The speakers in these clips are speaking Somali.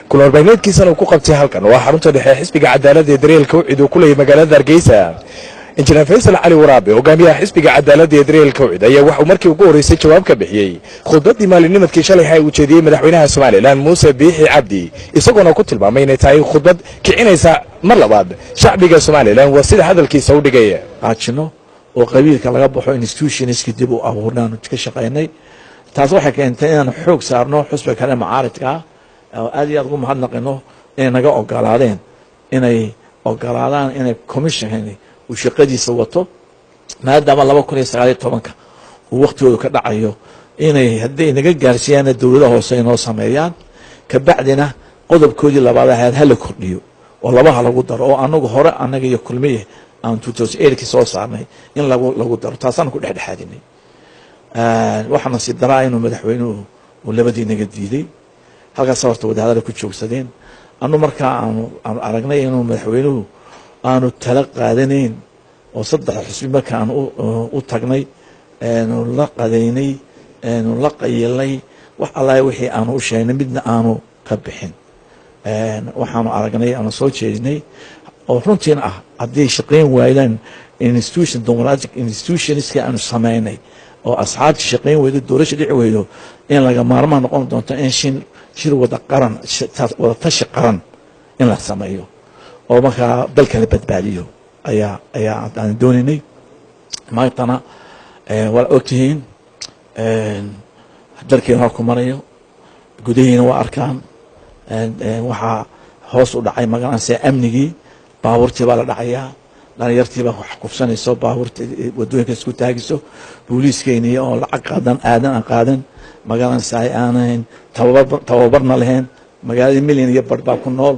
Kulan warbaahineedkiisana uu ku qabtay halkan waa xarunta dhexe xisbiga Cadaaladda ee Daryeelka UCID uu ku leeyay magaalada Hargeysa. Injineer Faysal Cali Waraabe, hogaamiyaha xisbiga Cadaaladda ee Daryeelka UCID, ayaa waxauu markii ugu horreysay jawaab ka bixiyey khudbaddii maalinimadkii shalay uu jeediyey madaxweynaha Somaliland Muuse Biixi Cabdi, isagoona ku tilmaamay inay tahay khudbad kicinaysa mar labaad shacbiga Somaliland, waa sida hadalkiisa u dhigay. Qaajino oo qabiilka laga baxo, institutionski dib u abuurnaanu ka shaqaynay. Taas waxay keentay inaan xoog saarno xusbiga kale mucaaridka ah, oo aad iyo aad ugu mahadnaqino inay naga ogolaadeen, inay ogolaadaan inay commissionkani uu shaqadiisa wato, maadaama 2019-ka uu waktigoodu ka dhacayo, inay hadday naga gaarsiiyaanna dowladaha hoose inoo sameeyaan. Kabacdina qodobkoodii labaad ahayd hala kordhiyo oo labaha lagu daro, oo anagu hore anaga iyo Kulmiye aan 2008-kii soo saarnay in lagu daro, taasaan ku dhexdhexaadinay. Waxaa nasiib daraa inuu madaxweynuhu uu labadii naga diiday. Halkaas horta wadahadala ku joogsadeen. Anu markaa aanu aragnay inuu madaxweynuhu aanu tala qaadanayn oo saddex xusbi marka aan u tagnay, nu la qadaynay, nu la qayilnay, wax allahi wixii aanu u sheegnay midna aanu ka bixin. Waxaanu aragnay, aanu soo jeedinay oo runtiina ah, hadday shaqayn waayaan institution democratic institutionska aanu sameynay oo asxaabta shaqayn weydo, doorasha dhici weydo, in laga maarmaan noqon doonto in shir wada qaran, wada tashi qaran in la sameeyo oo markaa dalka la badbaadiyo ayaa aan doonaynay. Maantana waa ogtihiin dalkeena halku marayo, gudahiina waa arkaan. Waxaa hoos u dhacay magaranaysa amnigii, baabuurtii baa la dhacayaa, dhalinyartii baa wax kufsanayso, baabuurta wadooyinka isku taagiso, booliiskeeni oo lacag qaadan aadan aan qaadan magaranaysa aanayn tababarna lahayn. Magaalada milyan iyo bar baa ku nool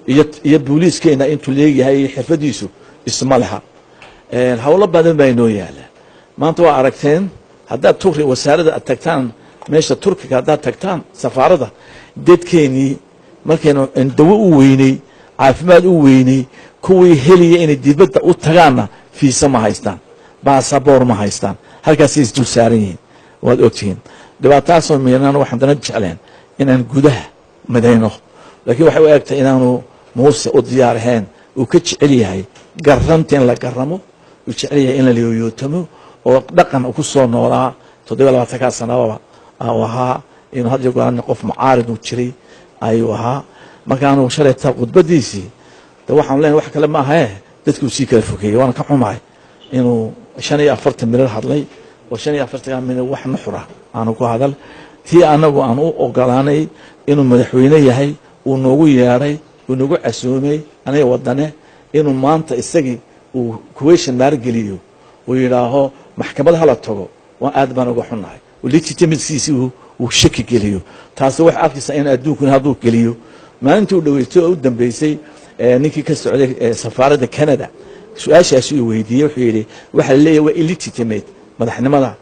iyo booliiskeena intuu leegyahay iyo xirfadiisu isma leha. Howlo badan baa inoo yaala. Maanta waa aragteen, haddaad Turki wasaaradda aad tagtaan, meesha Turkiga haddaad tagtaan safaaradda, dadkeenii markaynu dawo u weynay, caafimaad u weynay, kuwii helaya inay dibadda u tagaanna fiisa ma haystaan, baasaboor ma haystaan, halkaasay isdul saaran yihiin. Waad ogtihiin dhibaataasoo miirnaan. Waxaan dana jecleen inaan gudaha midayno, laakiin waxay u egtay inaanu Muuse u diyaar ahayn. Uu ka jecel yahay garanta in la garamo, uu jecel yahay in la liyooyootamo oo dhaqan ku soo noolaa 27-kaa sanababa uu ahaa inuu had iyo goor qof mucaarid uu jiray ayuu ahaa. Markaanu shalayta khudbadiisii de waxaanu leenahay wax kale ma ahae, dadkuu sii kala fogeeyey. Waana ka xumahay inuu 45 mirir hadlay oo 45-ka mirir wax nuxura aanu ku hadal. Tii anagu aan u ogolaanay inuu madaxweyne yahay, uu noogu yeedhay, uu nagu casuumay aniga Wadane, inuu maanta isagii uu question maargeliyo, uu yidhaaho maxkamad hala tago, waa aad baan uga xunnahay. Legitimacysi uu shaki geliyo. Taasi waxay arkaysaa in adduunkuna hadduu geliyo. Maalintii u dhaweystay oo u dambeysay, ninkii ka socday safaaradda Canada su-aashaasi uu weydiiyey, wuxuu yidhi waxaa la leeyahay waa illegitimate madaxnimada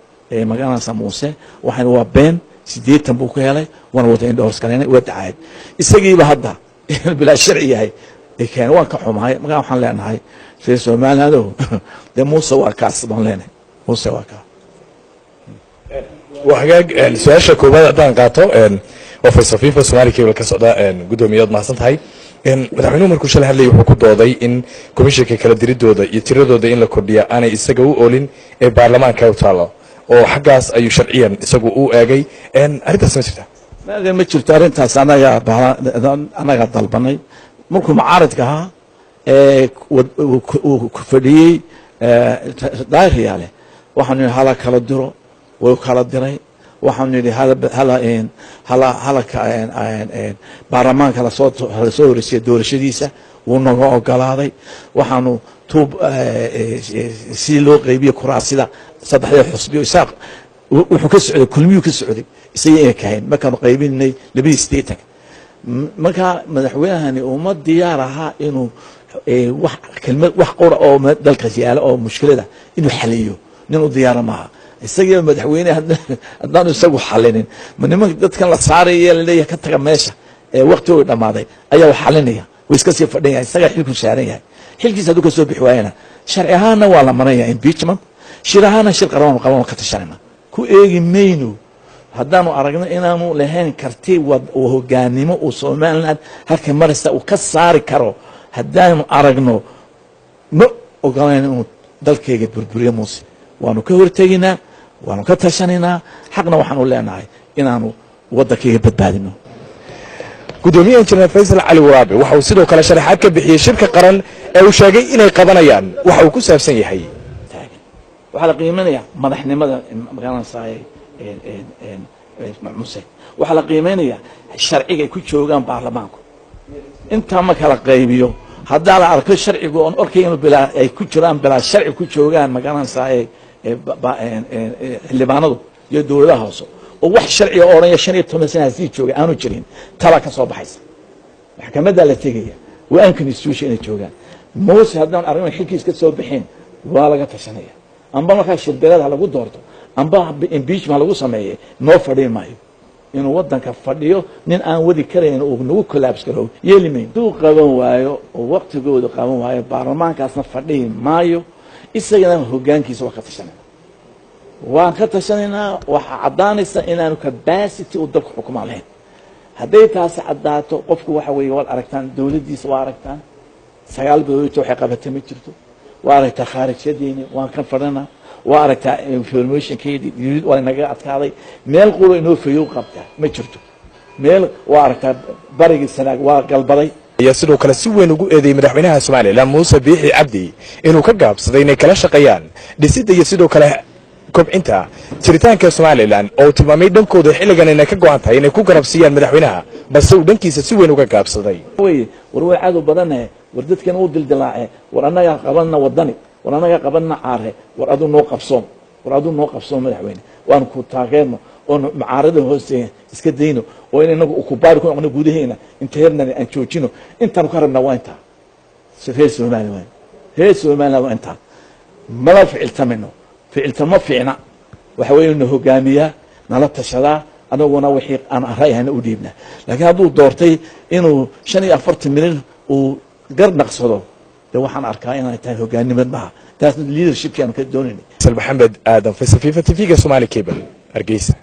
magaranaysa Muuse. Waxaan waa been, 80 buu ku helay, waana wada endorse gareynay, waa dacaayad. Isagiiba hadda bilaa sharci yahay keen. Waan ka xumahay. Markaa waxaan leenahay reer Somaliland dee Muuse waa kaas baan leenahay, Muuse waa kaa. Waa hagaag. Su-aasha koowaad haddaan qaato, waa Faysal Fifa, Somali Cable ka socda. Guddoomiyaad, mahadsan tahay. Madaxweynuhu markuu shalay hadlayay wuxuu ku dooday in komishanka kala diridooda iyo tiradooda in la kordhiya aanay isaga u oolin ee baarlamaanka u taalo, oo xaggaas ayuu sharciyan isagu u eegay. Arrintaas ma jirta? Ma jirto arrintaas. Anagaa dalbanay markuu mucaaridka ahaa ee uu fadhiyey Daahiryaale. Waxaanu yidhi hala kala diro, way kala diray. Waxaanu yidhi hala baarlamaanka lasoo horeysiya doorashadiisa, wuu naga ogolaaday. Waxaanu tuub si loo qeybiyo kuraasida saddexda xusbiyo, isaaq wuxuu ka socday, Kulmiyuu ka socday, isaga ina kahayn markaanu qaybinay 82-ka. Markaa madaxweynahani uma diyaar ahaa inuu wax kelmad, wax qura oo dalkaas yaala oo mushkilada inuu xaliyo. Nin u diyaara maaha. Isagiiba madaxweyne haddaanu isagu xalinin, ma nimanka dadkan la saaraya laleeyahay ka taga meesha ee waktigooda dhammaaday ayaa wax xalinaya? Way iska sii fadhin yahay, isagaa xilku saaran yahay. Xilkiisa hadduu kasoo bixi waayana, sharci ahaanna waa la maranaya impeachment, shir ahaana shir qaran qaban ka tashanayna. Ku eegi mayno. Haddaanu aragno inaanu lahayn karti hogaanimo uu Somaliland halka maraysa uu ka saari karo, haddaanu aragno, ma ogolayn inuu dalkayga burburiyo Muuse. Waanu ka horteginaa, waanu ka tashanaynaa. Xaqna waxaanu leenahay inaanu waddankayga badbaadino. Gudoomiye Injineer Faysal Cali Waraabe waxa uu sidoo kale sharaxaad ka bixiyey shirka qaran ee uu sheegay inay qabanayaan waxa uu ku saabsan yahay. Taagan waxaa la qiimeynaya madaxnimada magaranaysaay Muse. Waxaa la qiimeynayaa sharciga ay ku joogaan baarlamaanku. Intaa ma kala qaybiyo. Haddaa la arko sharcigu oon arkay inuu bilaa ay ku jiraan, bilaa sharci ku joogaan magaranaysaay xildhibaanadu iyo dowladaha hoose, oo wax sharciga oo odhanaya 15 sana sii jooga aanu jirin, talaa ka soo baxaysa, maxkamaddaa la tegaya. Waa unconstitution inay joogaan Muuse. Haddaan aragno xilkiis ka soo bixin, waa laga tashanaya. Amba markaa shirbeelad ha lagu doorto, amba impeachment lagu sameeyey, noo fadhiin maayo inuu waddanka fadhiyo. Nin aan wadi karayn uu nagu collapse garo yeeli mayno. Hadduu qaban waayo oo waqtigooda qaban waayo, baarlamaankaasna fadhihi maayo, isagana hoggaankiisa waa ka tashanayna, waan ka tashanaynaa. Waxaa caddaanaysa inaanu capacity uu dalku xukumaan lahayn. Hadday taasi caddaato, qofku waxa weeye waad aragtaan dowladdiisa, waa aragtaan 9 bilood waxay qabatay ma jirto. Waa aragtaa khaarijyadeeni waan ka fadhinaa, waa aragtaa informationkeedii waa inaga adkaaday. Meel quro inoo fayow qabtaa ma jirto. Meel waa aragtaa barigii Sanaag waa galbaday. Ayaa sidoo kale si weyn ugu eedeeyey madaxweynaha Somaliland Muuse Biixi Cabdi inuu ka gaabsaday inay kala shaqeeyaan dhisidda iyo sidoo kale kobcinta jiritaanka Somaliland, oo uu tilmaamay dhankooda xilligan inay ka go'an tahay inay ku garabsiiyaan madaxweynaha, balse uu dhankiisa si weyn uga gaabsaday. Weye war way cadow badanahe, war dadkan uu dildilaace, war annagaa qabanna Wadani, war annagaa qabanna Caare, war aduu noo qabsoon, war aduu noo qabsoon madaxweyne, waanu ku taageerno oonu mucaarada hoose iska dayno oo in inagu ukubaari ku noqno gudaheena internally aan joojino. Intaanu ka rabnaa waa intaa. Reer Somaliland, reer Somaliland waa intaa. Mala ficiltamino, ficiltamo fiicna. Waxa weeye inu hogaamiyaa, nala tashadaa, anaguna wixii aan ra'yahayna u dhiibnaa. Laakiin hadduu doortay inuu 45 milyan uu gar naqsado, dee waxaan arkaa inay tahay hogaanimad maaha taasna leadershipki aanu ka doonaynay. Faysal Maxamed Aadan Faysal, FIFA TV-ga Somali Cable, Hargeysa.